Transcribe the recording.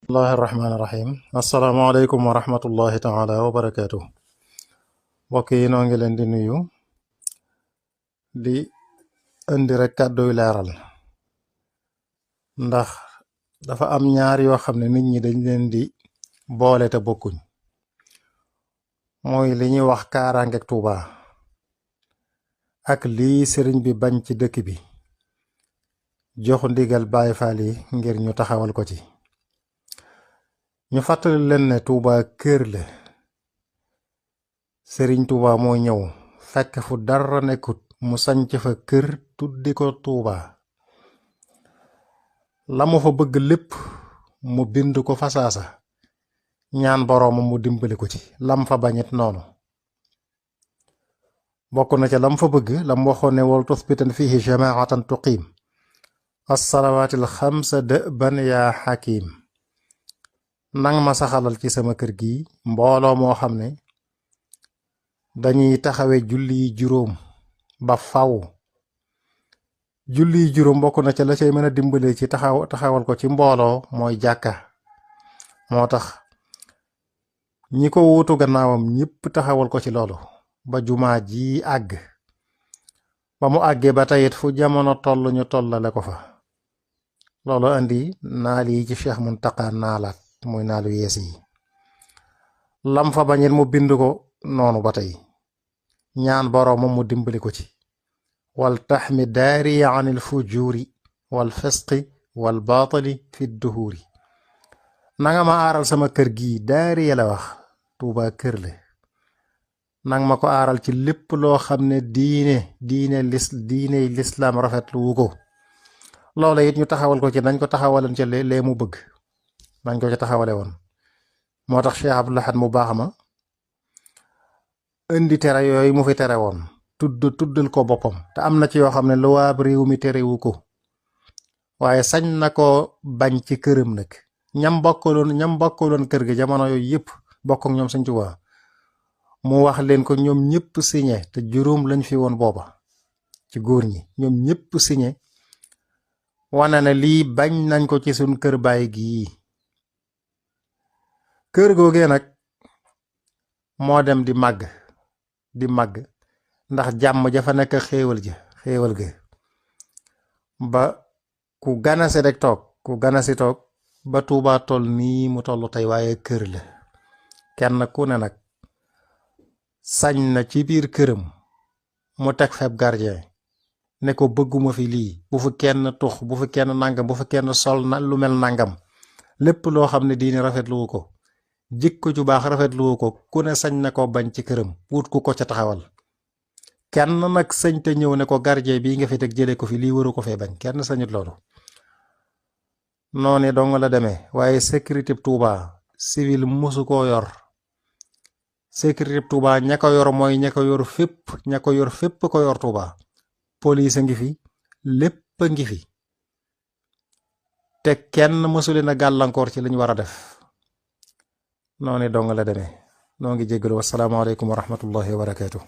Bismillahirrahmanirrahim. Assalamualaikum warahmatullahi taala wabarakatuh. Mbokk yi noo ngi leen di nuyu di indi rek kàdduy leeral ndax dafa am ñaar yoo xam ne nit ñi dañ leen di boole te bokkuñ mooy li ñuy wax kaaraangeeg Tuuba ak lii sëriñ bi bañ ci dëkk bi jox ndigal Baay Faal yi ngir ñu taxawal ko ci. ñu fàttali leen ne Tuuba kër la sëriñ Tuuba moo ñëw fekk fu dara nekkut mu sanc fa kër tuddi ko Tuuba la mu fa bëgg lépp mu bind ko fasaasa ñaan boroomam mu dimbali ko ci lam fa bañit noonu bokk na ca lam fa bëgg lam waxoon ne wal tusbitan fihi jamaatan tuqiim as-salawaatil xamsa dëban yaa xakiim nang ma saxalal ci sama kër gi mbooloo moo xam ne dañuy taxawe julli juróom ba faw julli juróom bokk na ca la cay mën a dimbale ci taxawal ko ci mbooloo mooy jàkka moo tax ñi ko wuutu gannaawam ñépp taxawal ko ci loolu ba jumaa ji àgg ba mu àggee ba tayit fu jamono toll ñu tollale ko fa loolu andi naal yi ci Cheikh Muntaqa naalaat muy naalu yees yi lam fa bañit mu bind ko noonu ba tey ñaan boroomam mu dimbali ko ci wal taxmi daari anil fujuri wal fisqi wal baatili fi duhuri nanga ma aaral sama kër gi daari la wax Tuuba kër la nang ma ko aaral ci lépp loo xam ne diine lislaam rafetlu wu ko loola it ñu taxawal ko ci nañ ko taxawalan ca lee mu bëgg nañ ko ci taxawale woon moo tax Cheikh Abdul Ahad mu baax ma indi tere yooyu mu fi tere woon tuddal ko boppam te am na ci yoo xam ne lu waa réew mi terewu ko waaye sañ na ko bañ ci këram nag ñam bokkaloon kër gi jamono yooyu yëpp bokk ak ñoom Sëñ Tuubaa mu wax leen ko ñoom ñëpp signé te juróom lañ fi woon booba ci góor ñi ñoom ñëpp signé wane ne lii bañ nañ ko ci suñ kër baay gii kër googee nag moo dem di màgg ndax jàmm jafa nekk xéewal ga ba ku ganasi rek toog ba Tuuba toll nii mu toll tey waaye kër la kenn ku ne nag sañ na ci biir këram mu teg feb gardien ne ko bëgguma fi lii bu fi kenn tux bu fi kenn nangam bu fi kenn sol na lu mel nangam lépp loo xam ne diine rafetluwu ko jikko ju baax rafetluwu ko ku ne sañ na ko bañ ci këram wut ku ko ca taxawal kenn nag sañ te ñëw ne ko gardien bii nga fi teg jëlee ko fi lii waru ko fee bañ kenn sañut loolu noonu dong la demee waaye sécurité Tuuba civil mosu koo yor sécurité Tuuba ña ko yor mooy ña ko yor fépp ko yor Tuuba police a ngi fi lépp a ngi fi te kenn mësuleen a gàllankoor ci li ñu war a def noonu dong la demee noo ngi jéggalu wasalaamaaleykum wa rahmatullahi wa barakaatu.